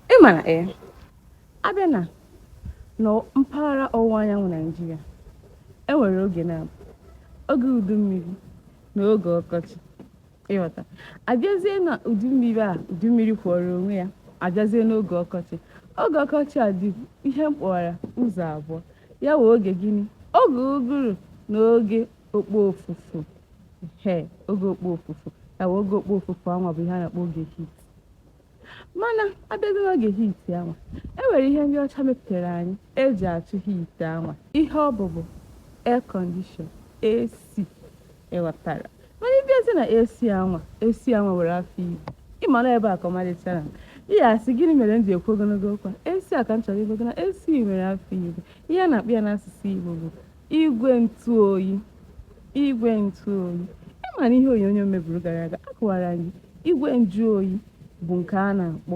Ị ma na ee, abịa na na mpaghara ọwụwa anyanwụ Naịjirịa, e nwere oge na oge udu mmiri na oge ọkọchị. Ịghọta? Abịazie na udu mmiri a, udu mmiri kwọrọ onwe ya, abịazie n'oge ọkọchị. Oge ọkọchị a dị ihe m kpọwara ụzọ abụọ. Ya wụ oge gịnị? Oge ụgụrụ na oge okpo ofufu. Ee, oge okpo ofufu. Ya wụ oge okpo ofufu anwa bụ ihe a na-akpọ oge heat. Mana abịazie n'oge heat anwa, e nwere ihe ndị ọcha mepụtara anyị eji achụ heat anwa. Ihe ọ bụ bụ air condition, AC, ịghọtara? Mana ịbịazie na AC anwa, AC anwa nwere afa Igbo. Ị ma na ebe a ka ọmalịcha na ị ga-asị gịnị mere m ji ekwu ogologo okwu a? AC a ka m chọrọ ịgwa gị na AC nwere afa Igbo. Ihe a na-akpọ ya n'asụsụ Igbo bụ igwe ntụ oyi. Igwe ntụ oyi. Ị ma na ihe onyonyo meburu gara aga, akọwara anyị igwe njụ oyi bụ nke a na-akpọ